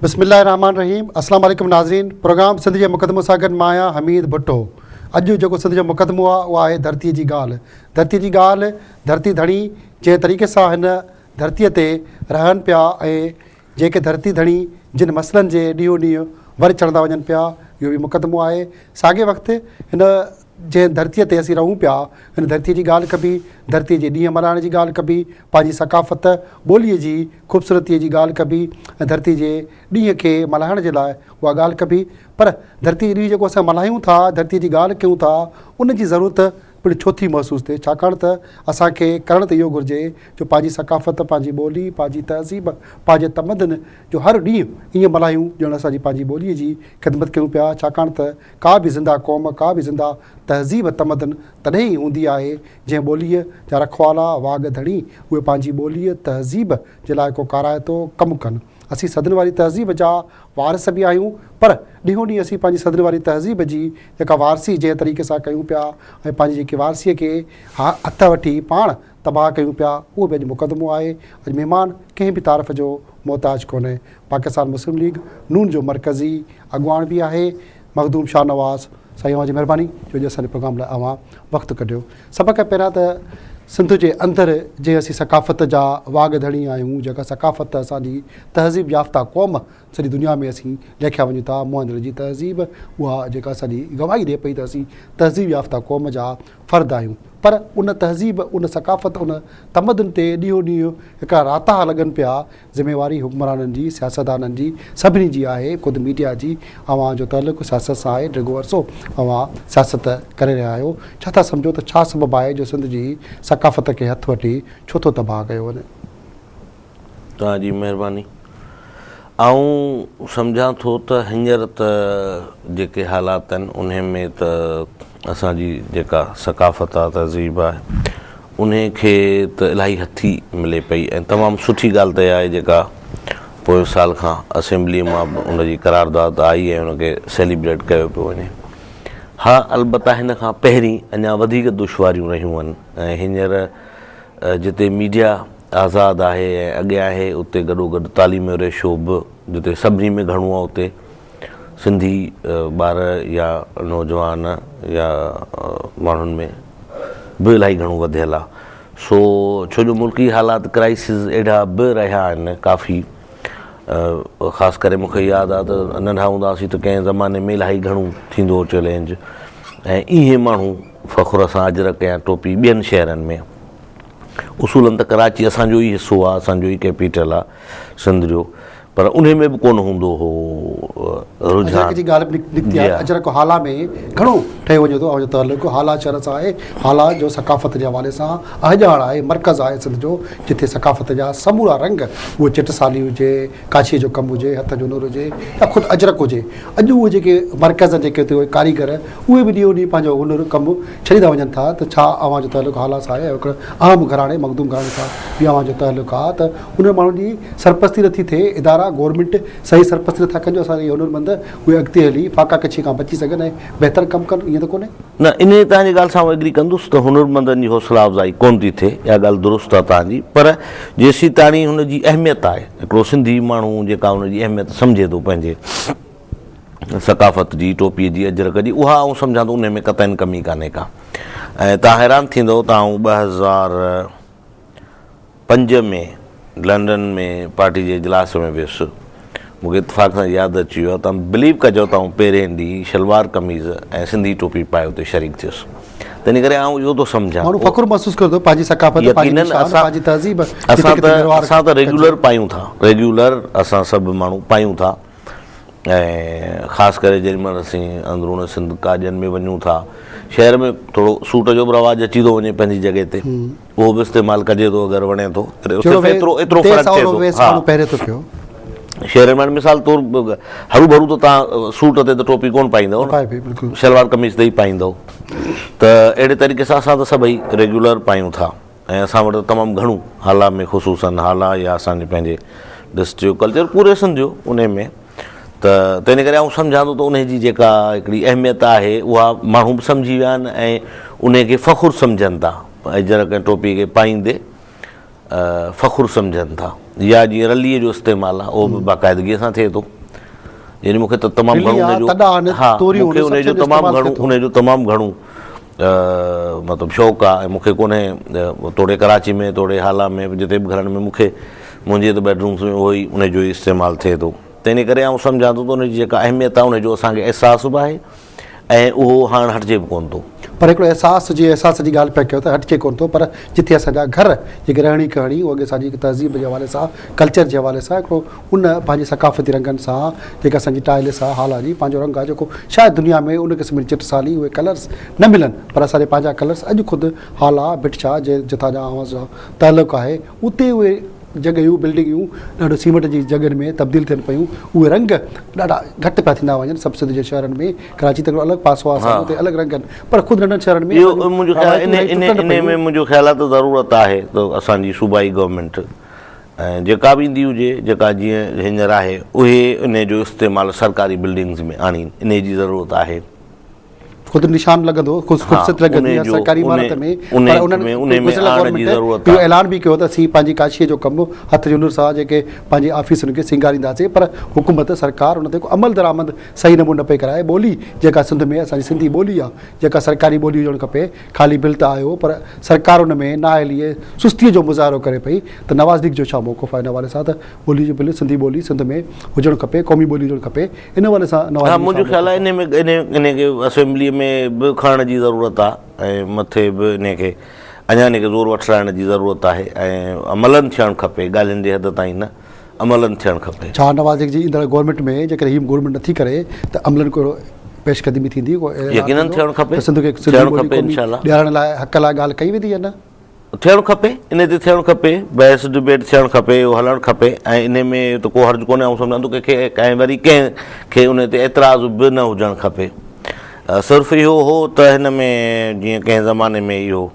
بسم الله الرحمٰن الرحيم اسلام عليڪم ناظرين پروگرام سنڌ جي مقدمو سان گڏ مان آهيان حميد ڀٽو اڄ جيڪو سنڌ جو مقدمو آهي اهو آهي ڌرتي جي ڳالهه ڌرتي جي ڳالهه ڌرتي ڌڻي جنهن طريقي سان هن ڌرتي تي رهن پيا ۽ جيڪي ڌرتي ڌڻي جن مسئلن جي ڏينهون ڏينهن ور چڙهندا وڃن پيا اهو به مقدمو آهي ساڳئي وقت هن جنهن ڌرتيء تي اسين رهون پيا هن ڌرتيء جي ڳالهه ڪبي ڌرتيء جي ڏينهن ملهائڻ جي ڳالهه ڪبي پنهنجي ثقافت ٻوليء جي خوبصورتيء جي ڳالهه ڪبي ۽ ڌرتيء جي ڏينهن کي ملهائڻ جي لاء اها ڳالهه ڪبي پر ڌرتيء جي ڏينهن جيڪو اسان ملهايون ٿا ڌرتيء جي ڳالهه ڪيون ٿا ان جي ضرورت پڻ ڇو ٿي محسوس ٿئي؟ ڇاڪاڻ ته اسان کي ڪرڻ ته اهو گهرجي جو پنهنجي ثقافت، پنهنجي ٻولي، پنهنجي تهذيب، پنهنجي تمدن جو هر ڏينهن ائين ملهايون ڄڻ اسان جي پنهنجي ٻوليء جي خدمت ڪيون پيا، ڇاڪاڻ ته ڪا به زنده قوم، ڪا به زنده تهذيب، تمدن تڏهن ئي هوندي آهي جنهن ٻوليء جا رکوالا، واڳ ڌڻي، اهي پنهنجي ٻوليء، تهذيب جي لاء ڪو ڪارائتو ڪم ڪن. اسين صدين واري تهذيب جا وارث به آهيون پر ڏينهون ڏينهن اسين پنهنجي صدين واري تهذيب جي جيڪا وارثي جنهن طريقي سان ڪيون پيا ۽ پنهنجي جيڪي وارثي کي هٿ وٺي پاڻ تباهه ڪيون پيا اهو به اڄ مقدمو آهي. اڄ مهمان ڪنهن به تعارف جو محتاج ڪونهي. پاڪستان مسلم ليگ نون جو مرڪزي اڳواڻ به آهي مخدوم شاهنواز سائين اوهان جي مهرباني جو اڄ اسان جي پروگرام لاء اوهان وقت ڪڍيو. سڀ کان پهريان ته سنڌ جي اندر جنهن اسين ثقافت جا واڳ ڌڻي آهيون جيڪا ثقافت اسان جي تهذيب يافته قوم سڄي دنيا ۾ اسين ليکيا وڃون ٿا موهن جي تهذيب اها جيڪا اسان جي گواهي ڏئي پئي ته اسين تهذيب يافته قوم جا فرد آهيون پر ان تهذيب ان ثقافت ان تمدن تي ڏينهون ڏينهن هڪڙا راتاها لڳن پيا ذميواري حڪمرانن جي، سياستدانن جي، سڀني جي آهي، خود ميڊيا جي، اوهان جو تعلق سياست سان آهي، ڊگهو عرصو اوهان سياست ڪري رهيا آهيو، ڇا ٿا سمجهو ته ڇا سبب آهي جو سنڌ جي ثقافت کي هٿ وٺي ڇو ٿو تباهه ڪيو وڃي؟ توهان جي مهرباني. آئون سمجهان ٿو ته هينئر ته جيڪي حالات آهن انهي ۾ ته اسان جي جيڪا ثقافت آهي تهذيب آهي انهي کي ته الاهي هٿي ملي پئي ۽ تمام سٺي ڳالهه ته اها آهي جيڪا پوئين سال کان اسيمبلي مان به ان جي قرارداد آئي ۽ ان کي سيليبريٽ ڪيو پيو وڃي. ها البته هن کان پهرين اڃا وڌيڪ دشواريون رهيون آهن ۽ هينئر جتي ميڊيا آزاد آهي ۽ اڳيان آهي اتي گڏوگڏ تعليم جو ريشو به جتي سڀني ۾ گهڻو آهي اتي سنڌي ٻار يا نوجوان يا ماڻهن ۾ به الاهي گهڻو وڌيل آهي سو ڇو جو ملڪي حالات ڪرائسز اهڙا به رهيا آهن ڪافي خاص ڪري مونکي ياد آهي ته ننڍا هوندا هئاسين ته ڪنهن زماني ۾ الاهي گهڻو ٿيندو هو چئلينج ۽ اهي ماڻهو فخر سان اجرڪ يا ٽوپي ٻين شهرن ۾ اصولن ته ڪراچي اسانجو ئي حصو آهي اسانجو ئي ڪيپيٽل آهي سنڌ جو پر انهي ۾ به ڪونه هوندو هو رجحان. اجرڪ جي ڳالهه به نڪتي آهي اجرڪ هالا ۾ گهڻو ٺهيو وڃي ٿو اوهان جو تعلق هالا شهر سان آهي هالا جو ثقافت جي حوالي سان اهڄاڻ آهي مرڪز آهي سنڌ جو جتي ثقافت جا سمورا رنگ اهو چٽسالي هجي ڪاشيء جو ڪم هجي هٿ جو هنر هجي يا خود اجرڪ هجي اڄ اهي جيڪي مرڪز آهن جيڪي اتي اهي ڪاريگر اهي به ڏينهون ڏينهن پنهنجو هنر ڪم ڇڏي ٿا وڃن ٿا ته ڇا اوهان جو تعلق هالا سان آهي ۽ هڪڙي اهم گهراڻي مخدوم گهراڻي سان به اوهان جو تعلق آهي ته انهن ماڻهن جي سرپرستي نٿي ٿئي، ادارا، گورنمينٽ، صحيح سرپرستي نٿا ڪن جو اسان جا اهي هنرمند اهي اڳتي هلي فاقا ڪشي کان بچي سگهن ۽ بهتر ڪم ڪن، ائين ته ڪونهي. نه، انهيء توهان جي ڳالهه سان آئون ايگري ڪندس ته هنرمندن جي حوصلا افزائي ڪونه ٿي ٿئي، اها ڳالهه درست آهي توهان جي، پر جيسيتاڻي هن جي اهميت آهي، هڪڙو سنڌي ماڻهو جيڪا هن جي اهميت سمجهي ٿو پنهنجي ثقافت جي، ٽوپيء جي، اجرڪ جي، اها آئون سمجهان ٿو انهيء ۾ قطعاً ڪمي ڪانهي ڪا ۽ توهان حيران ٿيندؤ ته آئون 2000. پنج ۾ لنڊن ۾ پارٽي جي اجلاس ۾ ويس. مون کي اتفاق سان ياد اچي ويو ته بليو ڪجو ته آئون پهرين ڏينهن شلوار قميض ۽ سنڌي ٽوپي پائي اتي شريڪ ٿيس. تنهن ڪري آئون اهو ٿو سمجهان. ماڻهو فخر محسوس ڪري ٿو پنهنجي ثقافت، پنهنجي نشان، پنهنجي تهذيب جتي ڪٿي نروار اسان ته ريگيولر پايون ٿا. ريگيولر اسان سڀ ماڻهو پايون ٿا ۽ خاص ڪري جيڏي مهل اسين اندرون سنڌ ڪاڄن ۾ وڃون ٿا. شهر ۾ ٿورو سوٽ جو به رواج اچي ٿو وڃي پنهنجي جڳهه تي. اهو به استعمال ڪجي ٿو اگر وڻي ٿو صرف ايترو ايترو فرق ٿئي ٿو ها پهري ٿو پيو شهر ۾ مثال طور هرو ڀرو ته تان سوٽ تي ته ٽوپي ڪون پائيندو نه شلوار قميص تي ئي پائيندو ته اهڙي طريقي سان اسان ته سڀئي ريگيولر پايون ٿا ۽ اسان وٽ تمام گهڻو هالا ۾ خصوصا هالا يا اسان جي پنهنجي ڊسٽرڪٽ جو ڪلچر پوري سنڌ جو انهي ۾ ته تنهن ڪري آئون سمجهان ٿو ته انهي جي جيڪا هڪڙي اهميت آهي اها ماڻهو به سمجهي ويا آهن ۽ انهي کي فخر سمجهن ٿا اجرڪ ۽ ٽوپي کي پائيندي فخر سمجهن ٿا يا جيئن رلي جو استعمال آهي اهو به باقاعدگي سان ٿئي ٿو. يعني مون کي ته تمام گهڻو ان جو ها مون کي ان جو تمام گهڻو ان جو تمام گهڻو مطلب شوق آ ۽ مون کي ڪونهي توڙي ڪراچي ۾ توڙي هالا ۾ جتي به گهرن ۾ مون کي منهنجي ته بيڊ رومس ۾ اهو ئي ان جو ئي استعمال ٿئي ٿو تنهن ڪري آئون سمجهان ٿو ته ان جي جيڪا اهميت آ ان جو اسان کي احساس به آهي ۽ اهو هاڻ هٽجي به ڪونه ٿو. پر هڪڙو احساس جي احساس جي ڳالهه پيا ڪيو ته هٽجي ڪونه ٿو پر جتي اسان جا گهر جيڪي رهڻي ڪهڻي اهو اڳي اسان جي تهذيب جي حوالي سان ڪلچر جي حوالي سان هڪڙو ان پنهنجي ثقافتي رنگن سان جيڪا اسان جي ٽائلس آهي هالا جي پنهنجو رنگ آهي جيڪو شايد دنيا ۾ ان قسم جي چٽسالي اهي ڪلرس نه ملن پر اسان جا پنهنجا ڪلرس اڄ خود هالا ڀٽ شاهه جي جتان جا اوهان سان تعلق آهي اتي اهي جڳهيون بلڊنگيون ڏاڍو سيمٽ جي جڳهين ۾ تبديل ٿين پيون اهي رنگ ڏاڍا گهٽ پيا ٿيندا وڃن سڀ سنڌ جي شهرن ۾ ڪراچي ته هڪڙو الڳ پاسو آهي اسان جو اتي الڳ رنگ آهن پر خود ننڍن شهرن ۾ اهو منهنجو خيال آهي انهي ۾ منهنجو خيال آهي ته ضرورت آهي ته اسان جي صوبائي گورنمينٽ ۽ جيڪا به ايندي هجي جيڪا جيئن هينئر آهي اهي انهي جو استعمال سرڪاري بلڊنگز ۾ آڻين انهي جي ضرورت آهي. خود نشان لڳندو خوبصورت لڳندي آهي سرڪاري عمارت ۾ پر انهن گذريل گورنمينٽ اهو اعلان به ڪيو ته اسين پنهنجي ڪاشيء جو ڪم هٿ جي هنر سان جيڪي پنهنجي آفيسن کي سينگارينداسين پر حڪومت سرڪار ان تي ڪو عمل درآمد صحيح نموني نه پئي ڪرائي ٻولي جيڪا سنڌ ۾ اسان جي سنڌي ٻولي آهي جيڪا سرڪاري ٻولي هجڻ کپي خالي بل ته آيو پر سرڪار ان ۾ نااهلي ۽ سستي جو مظاهرو ڪري پئي ته نواز ليگ جو ڇا موقف آهي ان حوالي سان ته ٻولي جو بل سنڌي ٻولي سنڌ ۾ هجڻ کپي قومي ٻولي هجڻ کپي ان حوالي سان نواز ها منهنجو خيال آهي انهي ۾ انهي کي اسيمبلي ۾ به کڻڻ جي ضرورت آهي ۽ مٿي به انهي کي اڃا انهي کي زور وٺرائڻ جي ضرورت آهي ۽ عملن ٿيڻ کپي ڳالهين جي حد تائين نه عملن ٿيڻ کپي. ڇا نواز ليگ جي ايندڙ گورنمينٽ ۾ جيڪڏهن هي گورنمينٽ نٿي ڪري ته عملن ڪو اهڙو پيش قدمي ٿيندي ڪو اعلان يقينن ٿيندو ٿيڻ کپي ته سنڌ کي سنڌي ٿيڻ ٻولي کپي قومي انشاء الله. ڏيارڻ لاء حق لاء ڳالهه ڪئي ويندي يا نه؟ ٿيڻ کپي، انهي تي ٿيڻ کپي، بحث ڊبيٽ ٿيڻ کپي، اهو هلڻ کپي ۽ انهي ۾ ته ڪو حرج ڪونهي، آئون سمجهان ٿو ڪنهن کي ۽ وري ڪنهن کي انهي تي اعتراض به نه هجڻ کپي. صرف اهو هو ته هن ۾ جيئن ڪنهن زماني ۾ اهو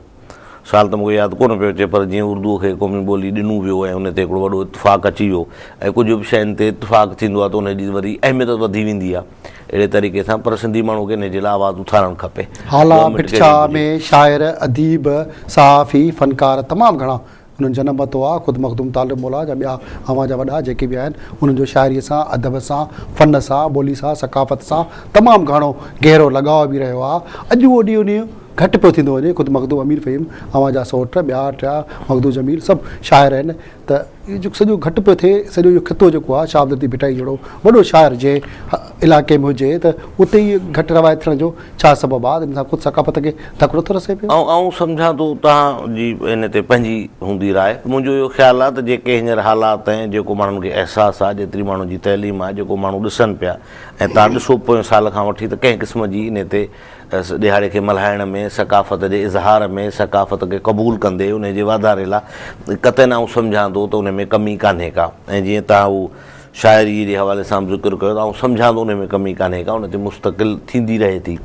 سال ته مون کي ياد ڪونه پيو اچي پر جيئن اردوء کي قومي ٻولي ڏنو ويو ۽ انهي تي هڪڙو وڏو اتفاق اچي ويو ۽ ڪجهه به شين تي اتفاق ٿيندو آهي ته انهي جي وري اهميت وڌي ويندي آهي. اهڙي طريقي سان پر سنڌي ماڻهو کي انهي جي لاء آواز اٿارڻ کپي. هالا گورنمينٽ ڀٽ ڪهڙي شاهه به ۾ هجي. شاعر، اديب، صحافي، فنڪار تمام گهڻا انهن جنم ورتو آ، خود مخدوم طالب مولا جا ٻيا اوهان جا وڏا جيڪي به آهن انهن جو شاعري سان، ادب سان، فن سان، ٻولي سان، ثقافت سان تمام گهڻو گهرو لڳاء به رهيو آ، اڄ اهو ڏينهون ڏينهن گهٽ پيو ٿيندو وڃي، خود مخدوم امير فهيم اوهان جا سئوٽ، ٻيا ٽيا مخدوم جميل سڀ شاعر آهن ته اهو جيڪو سڄو گهٽ پيو ٿئي، سڄو اهو خطو جيڪو آهي شاهه عبداللطيف ڀٽائي جهڙو وڏو شاعر جنهن علائقي ۾ هجي ته اتي ئي گهٽ روايت ٿيڻ جو ڇا سبب آهي؟ ان سان خود ثقافت کي ڌڪ نٿو رسي پيو؟ آئون سمجهان ٿو توهان جي ان تي پنهنجي هوندي راء. منهنجو اهو خيال آهي ته جيڪي هينئر حالات ۽ جيڪو ماڻهن کي احساس آهي، جيتري ماڻهن جي تعليم آهي، جيڪو ماڻهو ڏسن پيا ۽ توهان ڏسو پوئين سال کان وٺي ته ڪنهن قسم جي انهي تي ڏهاڙي کي ملهائڻ ۾، ثقافت جي اظهار ۾، ثقافت کي قبول ڪندي انهي جي واڌاري لا قطعاً آئون سمجهان ٿو ته انهي ۾ ڪمي ڪانهي ڪا ۽ جيئن توهان هو شاعري جي حوالي سان به ذڪر ڪيو ته آئون سمجهان ٿو انهي ۾ ڪمي ڪانهي ڪا ان تي مستقل ٿيندي رهي ٿي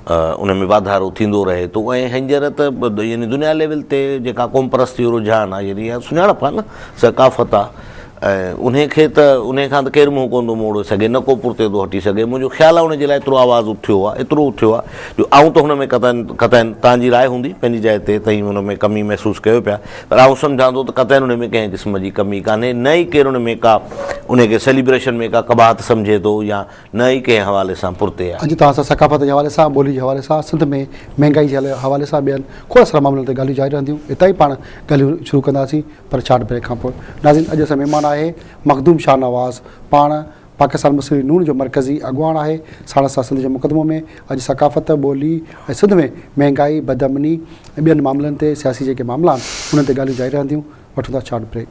انهي ۾ واڌارو ٿيندو رهي ٿو ۽ هينئر ته يعني دنيا ليول تي جيڪا قومپرستي جو رجحان آهي يعني اها سڃاڻپ آهي نه ثقافت آهي ۽ انهي کي ته انهي کان ته ڪير منهن ڪونه ٿو موڙي سگهي نه ڪو پرتي ٿو هٽي سگهي. منهنجو خيال آهي ان جي لاء ايترو آواز اٿيو آهي، ايترو اٿيو آهي جو آئون ته هن ۾ قطعاً قطعاً توهان جي راء هوندي پنهنجي جاء تي توهين ان ۾ ڪمي محسوس ڪيو پيا پر آئون سمجهان ٿو ته قطعاً ان ۾ ڪنهن قسم جي ڪمي ڪانهي نه ئي ڪير ان ۾ ڪا انهي کي سيليبريشن ۾ ڪا قباحت سمجهي ٿو يا نه ئي ڪنهن حوالي سان پرتي آهي. اڄ توهان سان ثقافت جي حوالي سان، ٻولي جي حوالي سان، سنڌ ۾ مهنگائي جي حوالي سان ٻين کوڙ سارا معاملن تي ڳالهيون جاري رهنديون. اتان ئي پاڻ ڳالهيون شروع ڪنداسين. پر شارٽ بريڪ کان پوء ناظرين اڄ اسان مهمان آهي مخدوم شاهنواز پاڻ پاڪستان مسلم ليگ نون جو مرڪزي اڳواڻ آهي ساڻس سان سنڌ جي مقدمو ۾ اڄ ثقافت ٻولي ۽ سنڌ ۾ مهنگائي بدامني ۽ ٻين معاملن تي سياسي جيڪي معاملا آهن انهن تي ڳالهيون جاري رهنديون وٺون ٿا شارٽ بريڪ.